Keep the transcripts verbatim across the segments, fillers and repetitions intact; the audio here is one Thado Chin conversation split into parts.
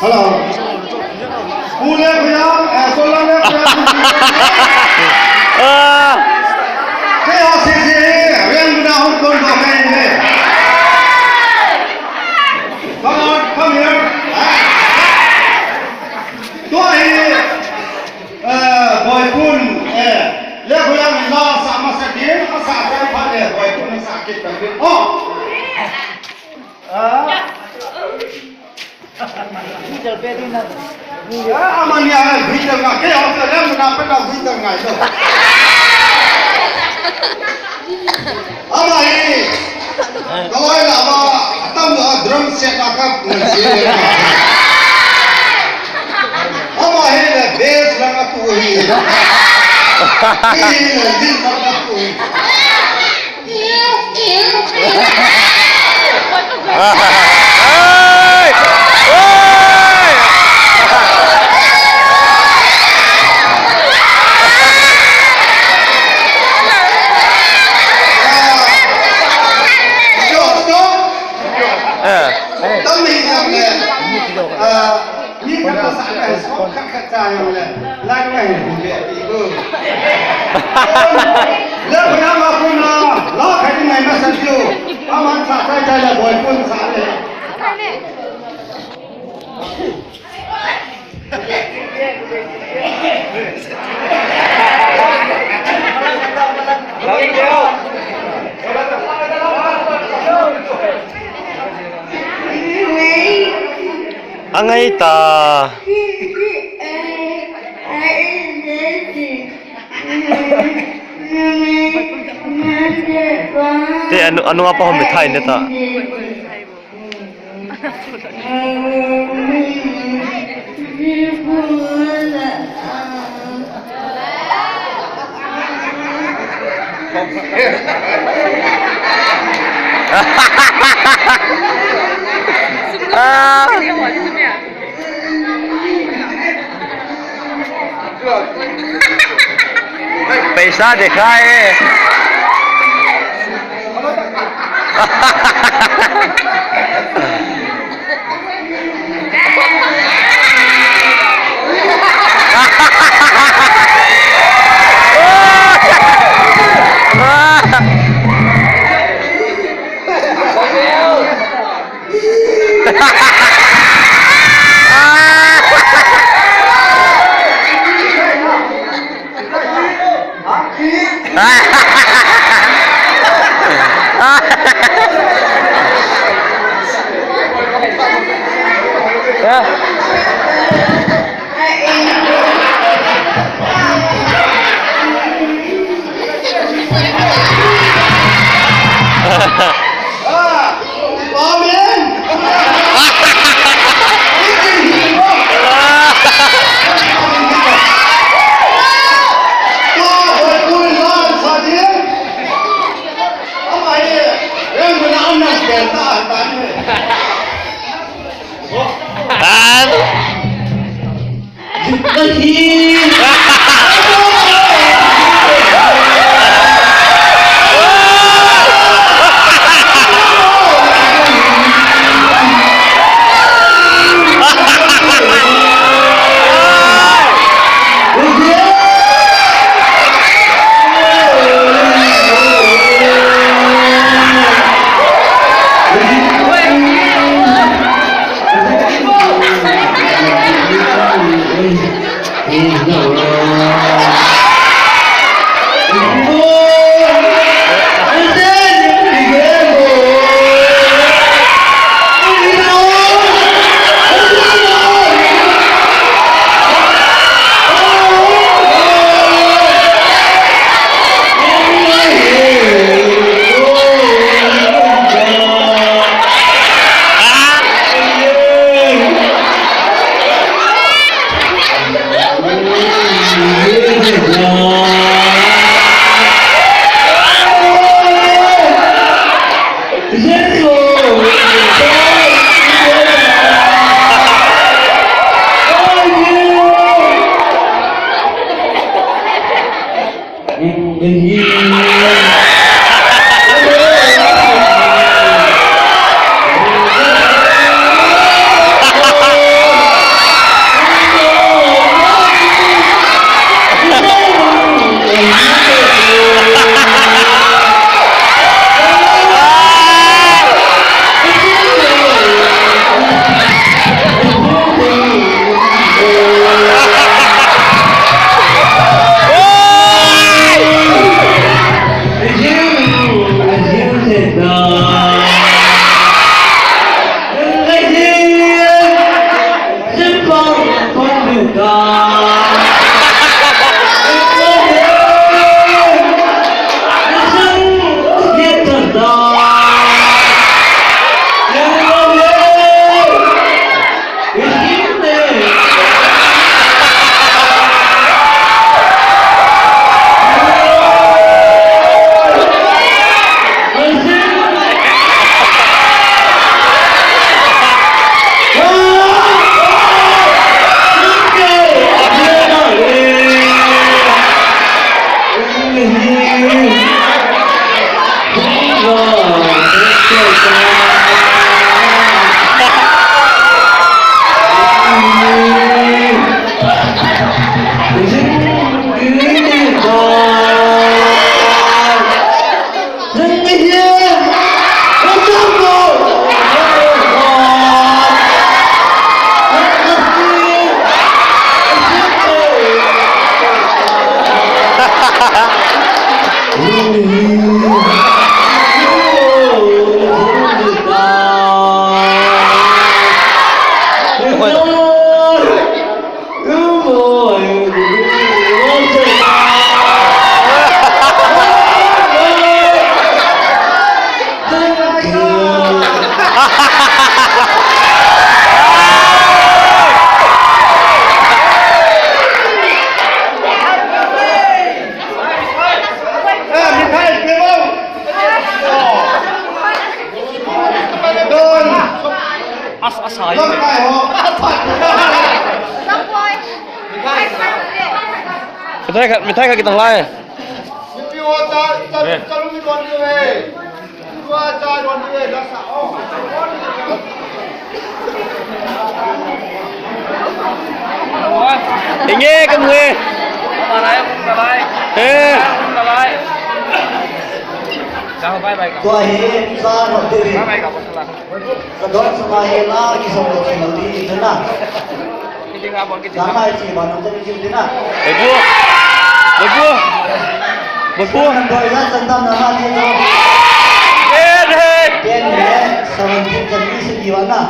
Hello. Pu le Khayang, eh, Solam le Khayang. Ah. Kei a si si, Reng Buna hung kon do kei ni. Come on, come here. Tua hi, eh, Boipun, eh, le Khayang in la sa masa ding, asa sa pha le Boipun sa kit ta ding. Oh. Ah. Amani a guitar nga, kei ho ka lem na pe na guitar nga lo. Ama hi, kawai la ba, tam la drum set la ka na si. Ama hi la bass la ka tu hi. Hi la zin la ka tu hi. Ai! Oi! Eh. Tami kami. Ah. Mi khat a sa le, so khat khat cha jong le, lai ngai hi le ti ko. Le ko ya ma ko na, la khat ngai ma sa ju. Aman sa sa cha le, Boipun sa le. Angai ta. Te anu, anu apa hom bithai ne ta. Ah. पैसा दिखाए। Amen. Mithai khat, mithai khat kitang lai. Inge kamu e. Eh. Tua hi, tua hi. Ka don sunga hi la, kisong lo, kisong lo di, di na. Dana hi chi ba, nang tadi chi di na. Babu. Babu. Babu. Nang doi la, chan dam na ma di na. Eh, eh. Ten le, seventeen chan ni si di ba na.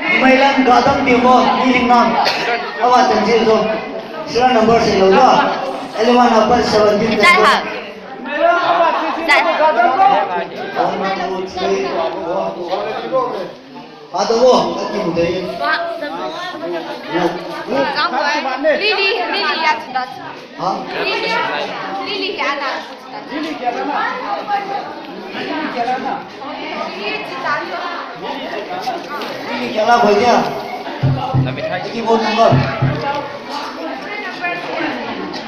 Ni mai lang ga dam di mo, ni ling nam. Awa chan si lo. Serial number si lo ba. Eleven apa seventeen chan. One, two, three, four. Ada wo, kati mo dai. Lily, Lily, ya, that's. Ha? Lily, Lily, ya, that's. Lily, ya, na. Lily, ya, na. Lily, ya, na. Lily, ya, na, boy, ya. Lagi phone number.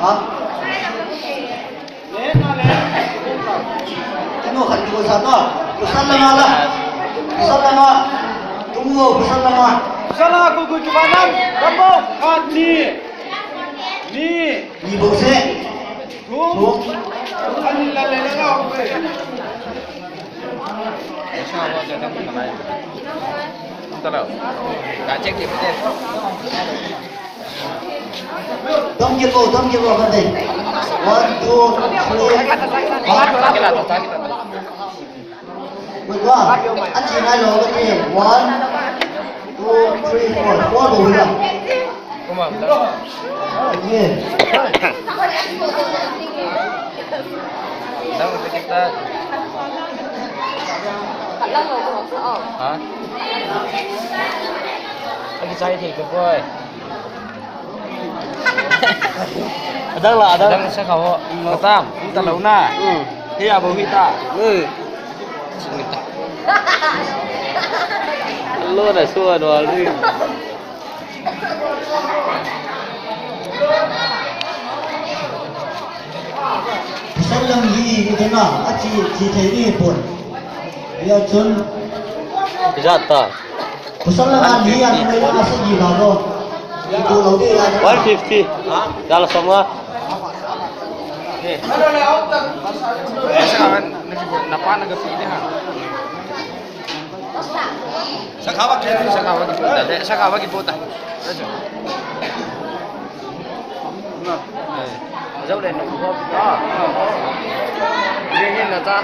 Ha? Kino khat kiko sa to. Kusal lama la. Kusal lama. Tumu kusal lama. Kusal lama ku ku kibanan. Kapo. Khat ni. Ni. Ni bo se. Thum. Thum. Ani la le la. Talo. Ka check ni pute. Dam kit lo, dam kit lo, khat dei. One, two, three. Wait, wa. Achi nai lo, khat dei. One, two, three, four. Four bou hila. Ye. Ha? Aki chai thei ka boy. Adang la, adang. Adang sa ka ho. Matam, um ta lo na. Hmm. Hi a bo hi ta. Hmm. Lo na so a do al ni. Pasal lang hi, ito na, achi, chi thei ni pon. Ya chun. Ijat ta. Pasal lang hi, ano na yung asa di ba ko? Ito, okay, ya. One fifty. Dala sama. Eh. Napa na gapi ni ha. Sakhawa ki, sakhawa ki pota, sakhawa ki pota. Jauh le, ini na ta.